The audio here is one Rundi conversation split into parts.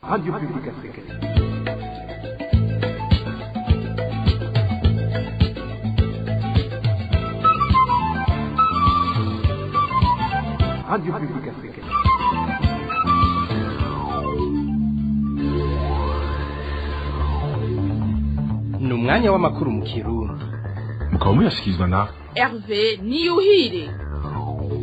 Radio Publique Africaine. Radio Publique Africaine. Ni umwanya w'amakuru mu Kirundi. Mukaba muyashyikirizwa na Hervé Niyuhire.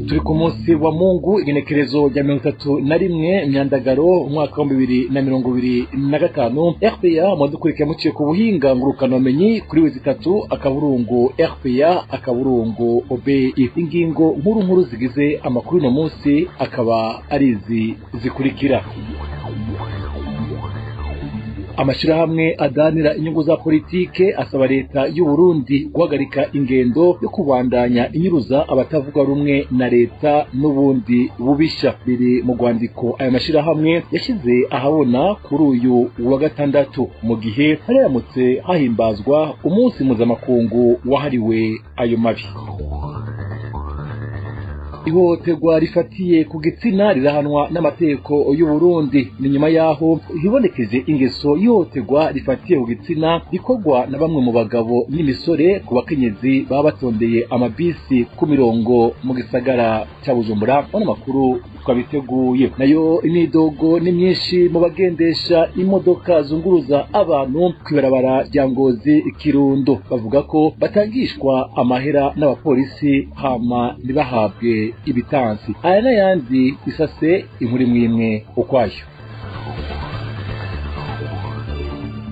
Turi ku munsi wa Mungu, igenekerezo rya 31 Myandagaro, umwaka wa 2025. RPA mwadukurikira muciye ku buhinga ngurukanabumenyi kuri w3.rpa.obi. Ingingo nkuru nkuru zigize amakuru uno munsi akaba ari izi zikurikira: Amashirahamwe adanira inyungu za politike asaba leta y'u Burundi guhagarika ingendo yo kubandanya inyuruza abatavuga rumwe na leta n'ubundi bubisha. Biri mu rwandiko aya mashirahamwe yashize ahabona kuri uyu wa gatandatu, mu gihe haramutse hahimbazwa umunsi mpuzamakungu wahariwe ayo mabi. Ihohoterwa rifatiye ku gitsina rirahanwa n'amategeko y'u Burundi. Ni nyuma yaho hibonekeje ingeso y'ihohoterwa rifatiye ku gitsina rikorwa na bamwe mu bagabo n'imisore ku bakenyezi baba batondeye amabisi ku mirongo mu gisagara ca Bujumbura. Ano makuru twabiteguye. Nayo imidogo ni myinshi mu bagendesha imodoka zunguruza abantu kw'ibarabara rya Ngozi Kirundo, bavuga ko batangishwa amahera n'abapolisi hama ntibahabwe ibitansi. Aya n'ayandi isase inkuru imwe ukwayo.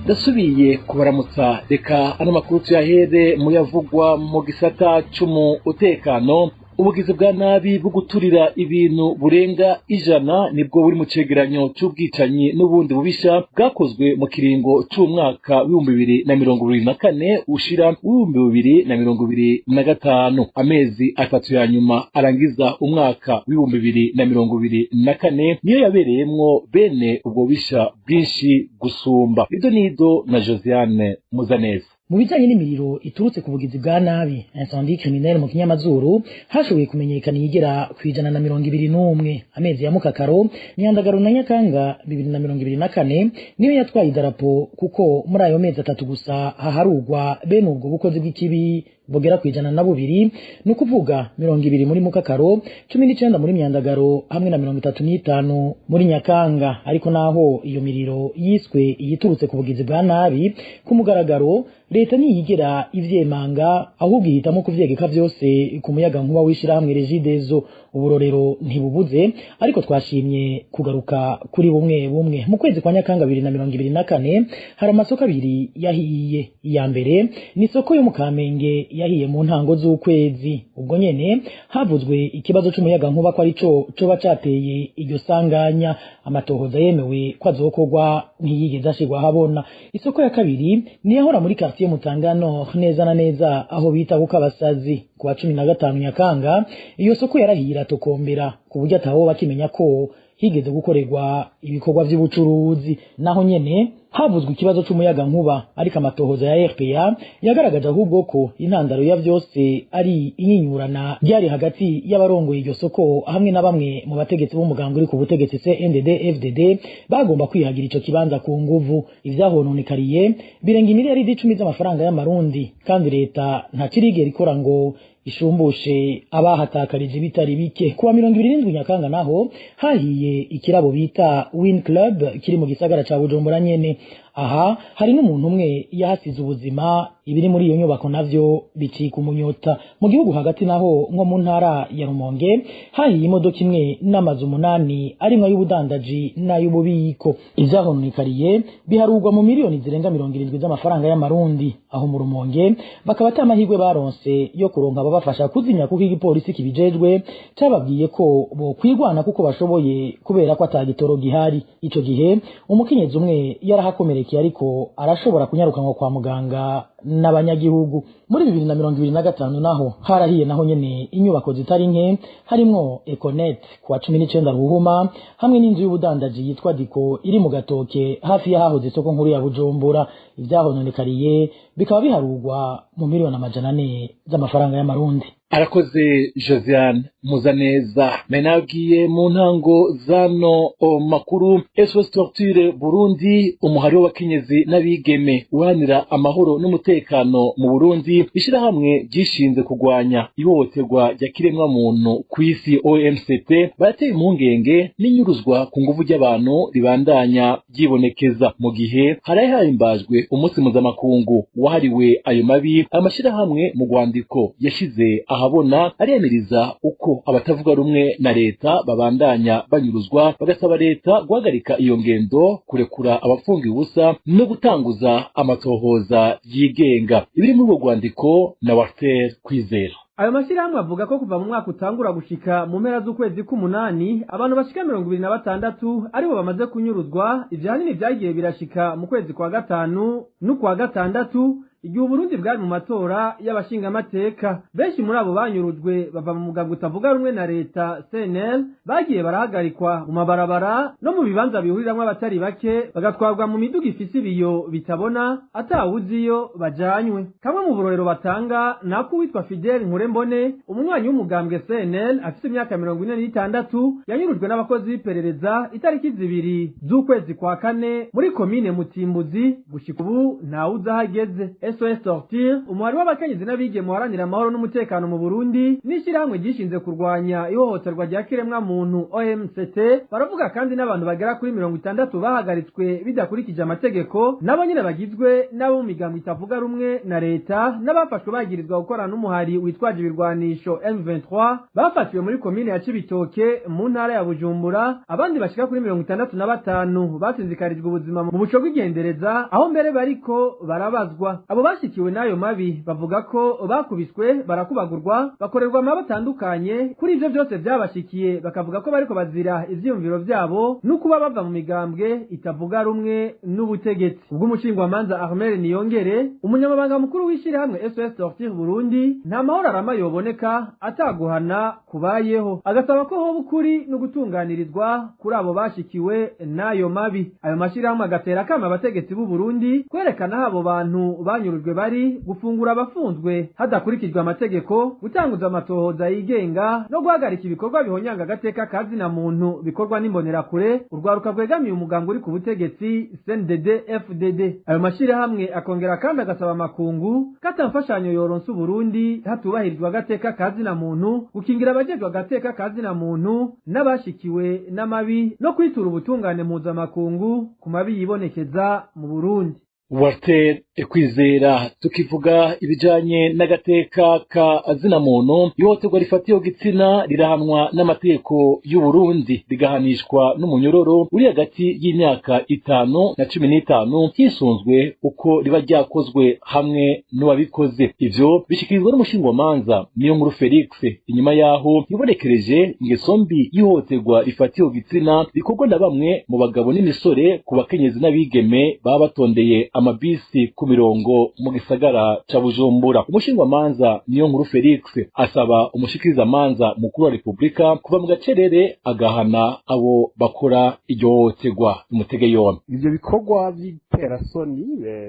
Ndasubiye kubaramutsa. Reka ano makuru tuyahere muyavugwa mu gisata c'umutekano. Ubugizi bwa nabi bwo guturira ibintu burenga 100 nibwo buri mu cegeranyo c'ubwicanyi n'ubundi bubisha bwakozwe mu kiringo c'umwaka w'2024 ushira w'2025. Amezi 3 ya nyuma arangiza umwaka w'2024 niyo yabereyemwo bene ubwo bubisha bwinshi gusumba. Ido nido na Josiane Muzaneza. Mu bijanye n'imiriro iturutse ku bugizi bwa nabi, incendie criminel mu kinyamazuru, hashoboye kumenyekana igera ku 121. Amezi ya Mukakaro, Nyandagaro na Nyakanga 2024 niyo yatwaye idarapo, kuko muri ayo mezi 3 gusa haharugwa bene ubwo bukozi bw'ikibi bugera ku 102, ni ukuvuga 20 muri Mukakaro, 19 muri Myandagaro hamwe na 35 muri Nyakanga. Ariko naho iyo miriro yiswe iyiturutse ku bugizi bwa nabi, ku mugaragaro leta ntiyigera ivyemanga, ahubwo ihitamo kuvyegeka vyose ku muyaga nkuba w'ishirahamwe Regideso. Uburorero ntibubuze, ariko twashimye kugaruka kuri bumwe bumwe. Mu kwezi kwa Nyakanga 2024 hari amasoko abiri yahiye. Iya mbere ni isoko yo mu Kamenge yahiye mu ntango z'ukwezi. Ubwo nyene havuzwe ikibazo c'umuyaga nkuba ko arico coba cateye iryo sanganya. Amatohoza yemewe ko azokorwa ntiyigeze ashirwa ahabona. Isoko ya kabiri ni yahora muri quartier Mutangano, neza na neza aho bita kukabasazi. Kuwa 15 Nyakanga iyo soko yarahiye iratokombera, ku buryo ataho bakimenya ko higeze gukorerwa ibikorwa vy'ubucuruzi. Naho nyene havuzwe ikibazo c'umuyaga nkuba, ariko amatohoza ya RPA yagaragaje ahubwo ko intandaro ya vyose ari inyinyurana ryari hagati y'abarongoye iryo soko hamwe na bamwe mu bategetsi b'umugambi uri ku butegetsi CNDD FDD bagomba kwihagira ico kibanza ku nguvu. Ivyahononekariye birenga imiliyaridi 10 z'amafaranga y'amarundi, kandi leta ntakirigera ikora ngo ishumbushe abahatakarije bitari bike. Kuwa 27 Nyakanga naho hahiye ikirabo bita Win Club kiri mu gisagara ca Bujumbura nyene. Aha hari n'umuntu umwe yahasize ubuzima. Ibiri muri iyo nyubako navyo bicika umunyota. Mu gihugu hagati naho, nko mu ntara ya Rumonge, hahiye imodoka imwe n'amazu 8 arimwo ay'ubudandaji n'ay'ububiko. Ivyahononekariye biharugwa mu miliyoni zirenga 70 z'amafaranga y'amarundi. Aho mu Rumonge bakaba ata mahirwe baronse yo kuronka ababafasha kuzimya, kuko igipolisi kibijejwe cababwiye ko bokwirwana kuko bashoboye, kubera ko atagitoro gihari. Ico gihe umukenyezi umwe yarahakomerekeye, ariko arashobora kunyarukanwa kwa muganga, N'abanyagihugu muri 2025 naho harahiye naho nyene inyubako zitari nke, harimwo Econet kuwa 19 Ruhuma, hamwe n'inzu y'ubudandaji yitwa Diko iri mu Gatoke, hafi y'ahahoze isoko nkuru ya Bujumbura. Ivyahononekariye bikaba biharugwa mu miliyoni 400 z'amafaranga y'amarundi. Arakoze Josiane Muzaneza. Menabwiye mu ntango zano makuru, SOS Torture Burundi, umuhari w'abakenyezi n'abigeme uharanira amahoro n'umutekano mu Burundi, ishirahamwe ryishinze kurwanya ihohoterwa rya kiremwa muntu ku isi OMCT, barateye impungenge n'inyuruzwa ku nguvu ry'abantu ribandanya ryibonekeza mu gihe haraye hahimbajwe umunsi mpuzamakungu wahariwe ayo mabi. Amashirahamwe mu rwandiko yashize ahabona aremeriza uko abatavuga rumwe na leta babandanya banyuruzwa, bagasaba leta guhagarika iyo ngendo, kurekura abafungiwe ubusa no gutanguza amatohoza yigenga. Ibiri muri urwo rwandiko na Walter Kwizera. Ayo mashyirahamwe avuga ko kuva mu mwaka utangura gushika mu mpera z'ukwezi k'umunani, abantu bashika 26 aribo bamaze kunyuruzwa. Ivyo hanini vyagiye birashika mu kwezi kwa gatanu n'ukwa gatandatu, igihe Uburundi bwari mu matora y'abashingamateka. Benshi muri abo banyurujwe bava mu mugambwe utavuga rumwe na leta CNL. Bagiye barahagarikwa mu mabarabara no mu bibanza bihuriramwo abatari bake, bagatwarwa mu miduga ifise ibiyo bitabona, atawuzi iyo bajanywe. Kamwe mu burorero batanga ni ak'uwitwa Fidel Nkurembone, umunywanyi w'umugambwe CNL afise imyaka 46, yanyurujwe n'abakozi b'iperereza itariki 2 z'ukwezi kwa kane muri komine Mutimbuzi. Gushika ubu ntawuzi aho ageze. SOS Torture, umuhari w'abakenyezi n'abigeme muharanira amahoro n'umutekano mu Burundi, n'ishyirahamwe ryishinze kurwanya ihohoterwa rya kiremwa muntu OMCT, baravuga kandi n'abantu bagera kuri 60 bahagaritswe bidakurikije amategeko, nabo nyene bagizwe n'abo mu migambo itavuga rumwe na leta n'abafashwe bagirizwa gukorana n'umuhari witwaje ibirwanisho M23, bafatiwe muri komine ya Cibitoke mu ntara ya Bujumbura. Abandi bashika kuri 65 basinzikarijwe ubuzima mu buco bw'igendereza, aho mbere bariko barabazwa. Abo bashikiwe n'ayo mabi bavuga ko bakubiswe, barakubagurwa, bakorerwa amabi atandukanye. Kuri ivyo vyose vyabashikiye, bakavuga ko bariko bazira ivyiyumviro vyabo no kuba bava mu migambwe itavuga rumwe n'ubutegetsi. Ubwo umushingwamanza Armel Niyongere, umunyamabanga mukuru w'ishirahamwe SOS Torture Burundi, nta mahoro arama yoboneka ataguhana kubayeho, agasaba ko hoba ukuri no gutunganirizwa kuri abo bashikiwe n'ayo mabi. Ayo mashirahamwe agatera akama abategetsi b'u Burundi kwerekana aho abo bantu banyurujwe bari, gufungura abafunzwe hadakurikijwe amategeko, gutanguza amatohoza yigenga no guhagarika ibikorwa bihonyanga agateka ka zina muntu bikorwa n'imbonerakure, urwaruka rwegamiye umugambi uri ku butegetsi CNDD FDD. Ayo mashirahamwe akongera kandi agasaba amakungu ko ata mfashanyo yoronsa Uburundi hatubahirizwa agateka ka zina muntu, gukingira abajejwe agateka ka zina muntu n'abashikiwe n'amabi, no kwitura ubutungane mpuzamakungu ku mabi yibonekeza mu Burundi. Walter Kwizera. Tukivuga ibijanye n'agateka ka zina muntu, ihohoterwa rifatiye gitsina rirahanwa n'amategeko y'u Burundi, rigahanishwa n'umunyororo uri hagati y'imyaka 5 na 15, hisunzwe uko riba ryakozwe hamwe n'uwabikoze. Ivyo bishikirizwa n'umushingwamanza Niyonkuru Felix, inyuma yaho hibonekereje ingeso mbi y'ihohoterwa rifatiye gitsina rikorwa na bamwe mu bagabo n'imisore ku bakenyezi n'abigeme baba batondeye amabisi ku mirongo mu gisagara ca Bujumbura. Umushingwamanza Niyonkuru Felix asaba umushikirizamanza mukuru wa Republika kuva mu gacerere agahana abo bakora iryo hohoterwa. Umutege yombi. Ivyo bikorwa vy'iterasoni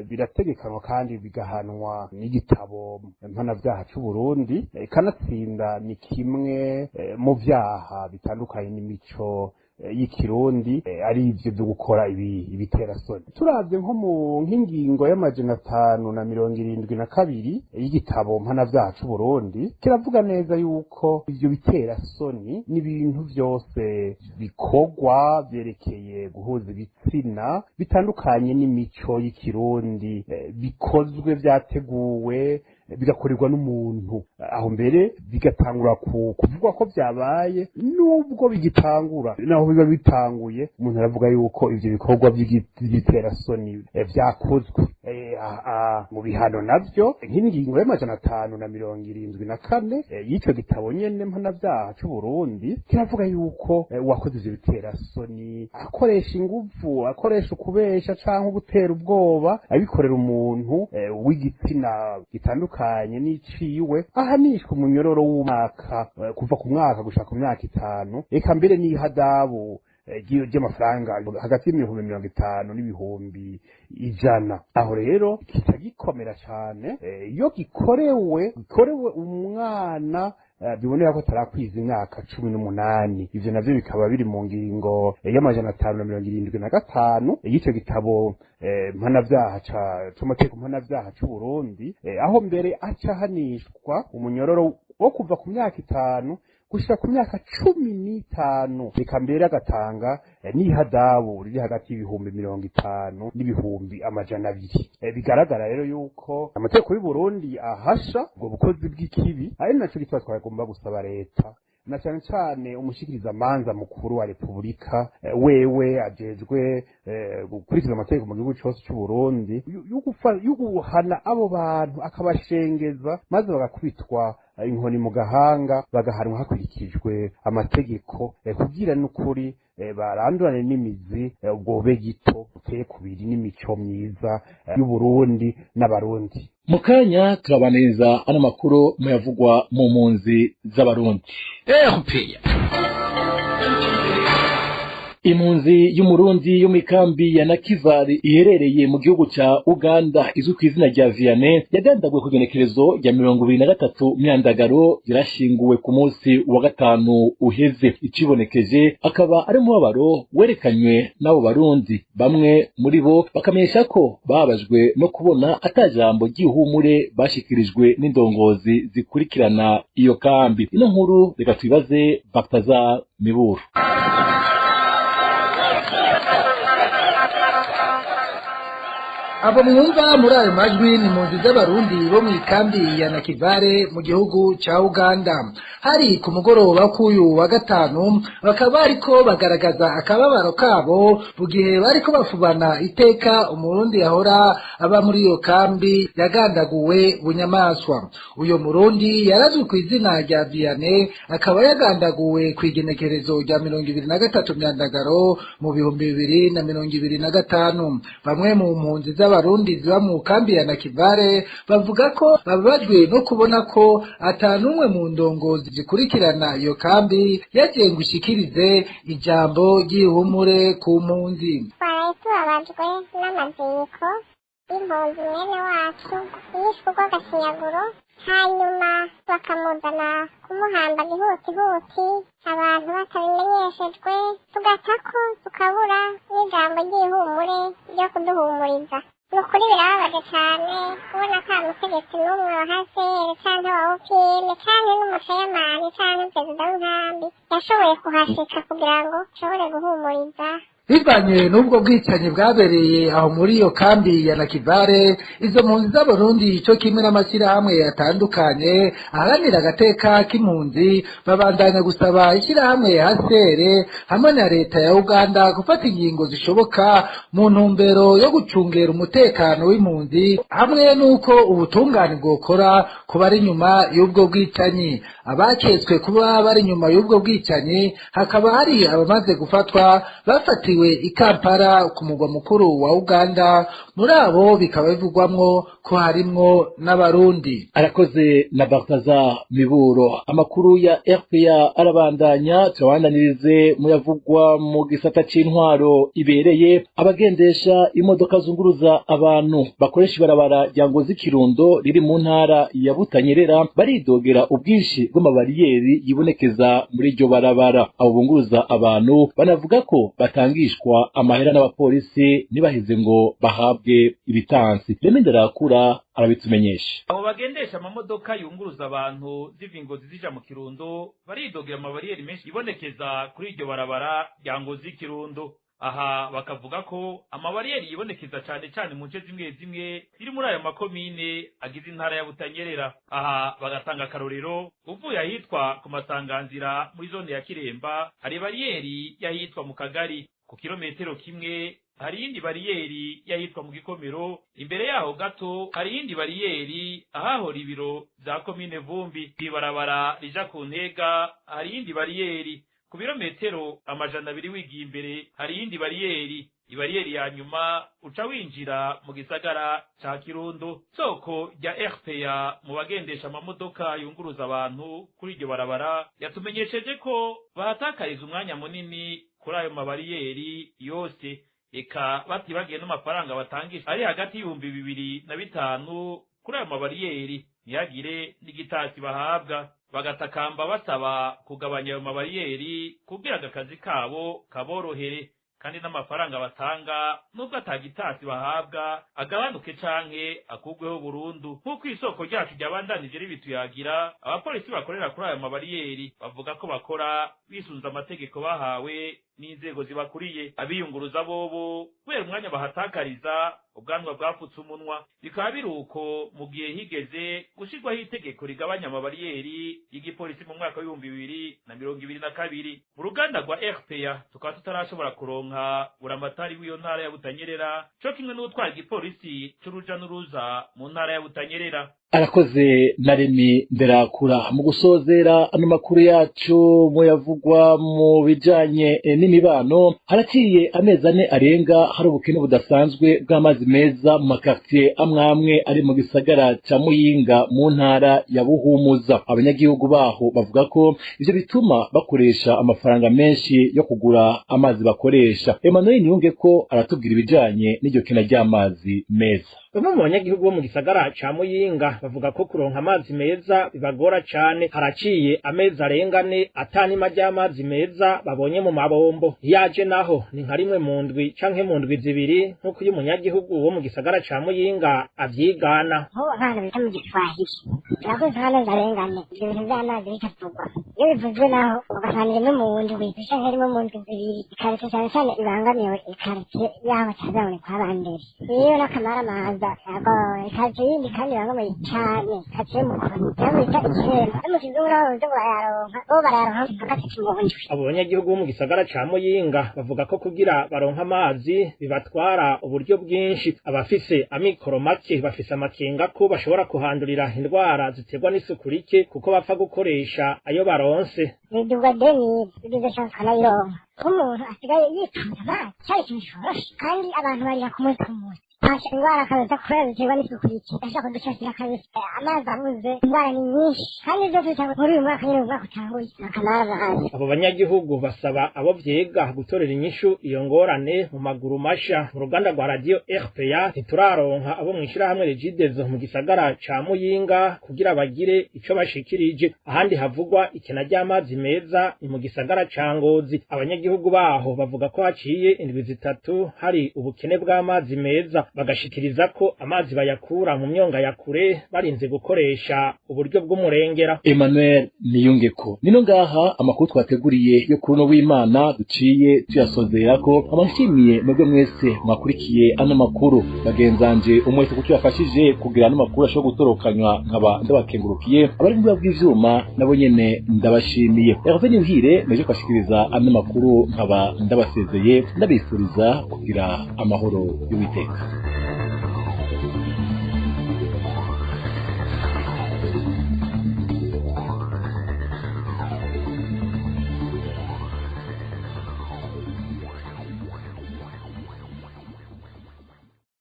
birategekanwa kandi bigahanwa n'igitabo mpanavyaha c'u Burundi, kanatsinda ni kimwe mu vyaha bitandukanye n'imico y'ikirundi, ari ivyo byo gukora ibiterasoni. Turavye nko mu nk'ingingo y'572 y'igitabo mpanavyaha c'u Burundi, kiravuga neza yuko ivyo biterasoni n'ibintu vyose bikorwa vyerekeye guhuza ibitsina bitandukanye n'imico y'ikirundi, bikozwe vyateguwe, bigakorerwa n'umuntu, aho mbere bigatangura kuvugwa ko vyabaye. Nubwo bigitangura, naho biba bitanguye, umuntu aravuga yuko ivyo bikorwa vy'igiterasoni vyakozwe. Mu bihano navyo nk'ingingo y'574 y'ico gitabo nyene mpanavyaha c'Uburundi kiravuga yuko uwakoze ivyo biterasoni akoresha inguvu, akoresha ukubesha canke gutera ubwoba, abikorera umuntu w'igitsina gitandukanye n'iciwe, ahanishwa umunyororo w'umwaka, kuva ku mwaka gushika ku myaka 5, eka mbere n'ihadabu ry'amafaranga hagati y'50,000 n'100,000. Aho rero kica gikomera cane iyo gikorewe umwana biboneka ko atarakwiza imyaka 18. Ivyo navyo bikaba biri mu ngingo y'575 y'ico gitabo mpanavyaha c'amategeko mpanavyaha c'Uburundi, aho mbere aca ahanishwa umunyororo wo kuva ku myaka 5 gushika ku myaka 15, reka mbere agatanga n'ihadabu riri hagati y'50,000 n'200,000. Bigaragara rero yuko amategeko y'u Burundi ahasha ubwo bukozi bw'ikibi, ari naco gituma twagomba gusaba leta na cane cane umushikirizamanza mukuru wa Repubulika, wewe ajejwe gukurikiza amategeko mu gihugu cose c'u Burundi, yuguhana abo bantu akabashengeza, maze bagakubitwa inkoni mu gahanga, bagahanwa hakurikijwe amategeko, kugira n'ukuri barandurane n'imizi ubwo bube gito buteye kubiri n'imico myiza y'u Burundi n'Abarundi. Mu kanya turabaniriza ano makuru muyavugwa mu mpunzi z'Abarundi. Impunzi y'Umurundi yo mikambi ya Nakivari iherereye mu gihugu ca Uganda izwi ku izina rya Vianney yagandaguwe ku genekerezo rya 23 Myandagaro, yarashinguwe ku munsi wa 5 uheze. Icibonekeje akaba ari umubabaro werekanywe n'abo Barundi, bamwe muri bo bakamenyesha ko babajwe no kubona atajambo ry'ihumure bashikirijwe n'indongozi zikurikirana iyo kambi. Ino nkuru reka tuibaze Baktaza Miburu. Abo mwumva muri ayo majwi ni impunzi z'Abarundi bo mu ikambi ya Nakivale mu gihugu ca Uganda. Hari ku mugoroba k'uyu wa 5, bakaba bariko bagaragaza akababaro kabo mu gihe bariko bafubana iteka Umurundi yahora aba muri iyo kambi yagandaguwe bunyamaswa. Uyo Murundi yarazwi ku izina rya Vianney, akaba yagandaguwe kw'igenekerezo rya 23 Myandagaro mu 2025. Bamwe mu mpunzi z'Abarundi ziba mu kambi ya Nakivale bavuga ko bababajwe no kubona ko atanumwe mu ndongozi zikurikirana iyo kambi yagiye ngo ishikirize ijambo ry'ihumure ku mpunzi. Twaraye tubabajwe n'amaziko y'impunzi mwene wacu yishwe urw'agashinyaguro, hanyuma bakamuzana kumuhamba gihutihuti abantu batabimenyeshejwe, tugatako tukabura n'ijambo ry'ihumure ryo kuduhumuriza. Nukuri birababaje cane kubona ko mutegetsi n'umwe wa HCR canke wa OPM canke n'umushayamani canke perezida w'inkambi yashoboye kuhashika kugira ngo ashobore guhumuriza. Bivanye n'ubwo bwicanyi bwabereye aho muri iyo kambi ya Nakivale, izo mpunzi z'Abarundi ico kimwe n'amashyirahamwe atandukanye aharanira agateka k'impunzi babandanya gusaba ishyirahamwe HCR hamwe na leta ya Uganda gufata ingingo zishoboka mu ntumbero yo gucungera umutekano w'impunzi hamwe n'uko ubutungane bwokora ku bari inyuma y'ubwo bwicanyi. Abaketswe kuba bari inyuma y'ubwo bwicanyi hakaba hari abamaze gufatwa bafatiwe i Kampala ku mugwa mukuru wa Uganda, muri abo bikaba bivugwamwo ko harimwo n'Abarundi. Arakoze na Bartaza Miburo. Amakuru ya RPA arabandanya, turabandanirize muyavugwa mu gisata c'intwaro ibereye. Abagendesha imodoka zunguruza abantu bakoresha ibarabara rya Ngozi Kirundo riri mu ntara ya Butanyerera baridogera ubwinshi bw'amabariyeri yibonekeza muri iryo barabara. Abo bunguruza abantu banavuga ko batangishwa amahera n'abapolisi ntibaheze ngo bahabwe ibitansi. Remy Ndarakura arabitumenyesha. Abo bagendesha amamodoka yunguruza abantu ziva Ingozi zija mu Kirundo baridogera amabariyeri menshi yibonekeza kuri iryo barabara rya Ngozi Kirundo. Aha bakavuga ko amabariyeri yibonekeza cane cane mu nce zimwe zimwe ziri muri ayo makomine agize intara ya Butanyerera. Aha bagatanga akarorero, uvuye ahitwa ku Masanganzira muri zone ya Kiremba hari bariyeri y'ahitwa mu Kagari, Ku kilometero kimwe hari iyindi bariyeri y'ahitwa mu Gikomero. Imbere yaho gato hari iyindi bariyeri ahahora ibiro vya komine Vumbi. Kw'ibarabara rija ku Ntega hari iyindi bariyeri. Ku birometero 200 wigiye imbere hari iyindi bariyeri. Ibariyeri ya nyuma uca winjira mu gisagara ca Kirundo. Soko rya RPA mu bagendesha amamodoka yunguruza abantu kuri iryo barabara yatumenyesheje ko bahatakariza umwanya munini kuri ayo mabariyeri yose, eka batibagiye n'amafaranga batangisha ari hagati y'2000 na 5000 kuri ayo mabariyeri, ntihagire n'igitasi bahabwa. Bagatakamba basaba kugabanya ayo mabariyeri kugira ngo akazi kabo kaborohere, kandi n'amafaranga batanga nubwo atagitasi bahabwa agabanuke canke akugweho burundu. Nk'uko isoko ryacu ryabandanije ribituyagira, abapolisi bakorera kuri ayo mabariyeri bavuga ko bakora bisunze amategeko bahawe n'inzego zibakuriye. Abiyunguruza bobo kubera umwanya bahatakariza ubwanwa bwapfutse umunwa. Bikaba biri uko mu gihe higeze gushirwaho itegeko rigabanya amabariyeri y'igipolisi mu mwaka w'2022. Mu ruganda rwa RPA tukaba tutarashobora kuronka buramatari w'iyo ntara ya Butanyerera co kimwe n'utwara igipolisi c'uruja n'uruza mu ntara ya Butanyerera. Arakoze na Remi Nderakura. Mu gusozera ano makuru yacu muyavugwa mu bijanye n'imibano, haraciye amezi 4 arenga hari ubukene budasanzwe bw'amazi meza mu makartier amwamwe ari mu gisagara ca Muyinga mu ntara ya Buhumuza. Abanyagihugu baho bavuga ko ivyo bituma bakoresha amafaranga menshi yo kugura amazi bakoresha. Emmanuel Niyunge ko aratubwira ibijanye n'iryo kena ry'amazi meza. Bamwe mu banyagihugu bo mu gisagara ca Muyinga bavuga ko kuronka amazi meza bibagora cane. Haraciye amezi arenga 4 atanima ry'amazi meza babonye mu mabombo. Yaje naho ni nka rimwe mu ndwi canke mu ndwi 2, nk'uko uyu munyagihugu wo mu gisagara ca Muyinga avyigana. Ho abana bita mu Giswahili barakoze amezi arenga 4, ivyo bintu vy'amazi bitavugwa. Iyo bivuzwe naho ugasanga rimwe mu ndwi canke rimwe mu ndwi 2. Ikarite cane cane ibangamiwe ikarite y'aho batazabone kwa bambere. Iyo n'akamaramaza ikarite yindi kandi ibangamiwe cane, ikarite y'Umukoni nayo bita Ikiremba. No mu kizungu naho baza barayaronka, bo barayaronka hagati mu ndwi. Abo banyagihugu bo mu gisagara ca Muyinga bavuga ko kugira baronka amazi bibatwara uburyo bwinshi. Abafise amikoro make bafise amakenga ko bashobora kuhandurira indwara ziterwa n'isuku rike kuko bapfa gukoresha ayo baronse. Biduga deni biduga chance kanayironka nk'umuntu asigaye yitunze amazi cari ikintu coroshe, kandi abantu barira ku munsi ku munsi. Pasha ingwara kabisa kubera ziterwa n'isuku rike, ndashaka kudushakira kabisa amazi abuze, ingwara ni nyinshi kandi zose zitangwa muri uyu mwaka nyene, umwaka utanguye akamara. Abo banyagihugu basaba abo vyega gutorera inyishu iyo ngorane mu maguru masha. Mu ruganda rwa radio RPA ntituraronka abo mw'ishirahamwe Regideso mu gisagara ca Muyinga kugira bagire ico bashikirije. Ahandi havugwa ikena ry'amazi meza ni mu gisagara ca Ngozi. Abanyagihugu baho bavuga ko haciye indwi 3 hari ubukene bw'amazi meza, bagashikiriza ko amazi bayakura mu myonga ya kure barinze gukoresha uburyo bw'umurengera. Emmanuel Niyungeko. Nino ngaha amakuru twateguriye yo kuri no w'Imana duciye tuyasozera ko abashimiye mwebwe mwese mwakurikiye ano makuru. Bagenzanje umwese kuko yafashije kugira ano makuru ashobora gutorokanywa nkaba ndabakengurukiye. Abari mu bw'ivyuma nabo nyene ndabashimiye. Hervé Niyuhire meje kwashikiriza ano makuru nkaba ndabasezeye, ndabifuriza kugira amahoro y'Uwiteka.